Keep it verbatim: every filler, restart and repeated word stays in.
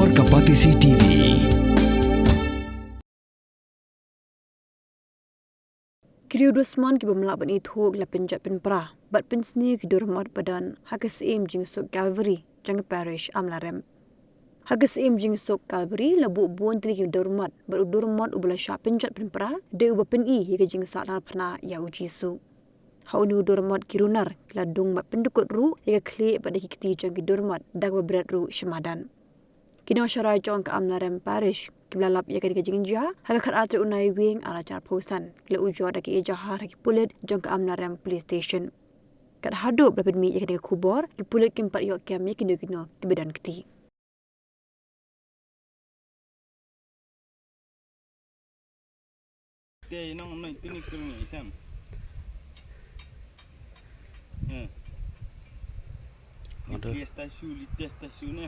Ka Batesi T V. Ki riew dusmon kiba ym lah ban ithuh ki la pynjot pynpra bad pynsniew ki doormat ba don ha ka syiem jingsuk Calvary jong ka parish Amlarem. Ha ka syiem jingsuk Calvary la buh bun tylli ki doormat bad u doormat uba la shah pynjot pynpra dei uba pyni ïa ka jingsahnarphna ïa u Jisu. Ha une u doormat ki runar ki la dung bad pyndykut ruh ïa ka khlieh bad ïa ki kti jong ki doormat da kaba bret ruh sha madan. Ki nongshakri jong ka Amlarem Parish kiba la lap ïa kane ka jingjia ha ka khatar tarik u Naiwieng arhajar arphew san ki la ujor da ka ejahar ha ki pulit jong ka Amlarem Police Station. Kat haduh ba la pynmih ïa kane ka khubor, ki pulit kim pat ïoh kem ïa kino kino kiba don kti. Te nong noi tini kurung isam. Hmm. Ada. Li testa su, li testa su ne.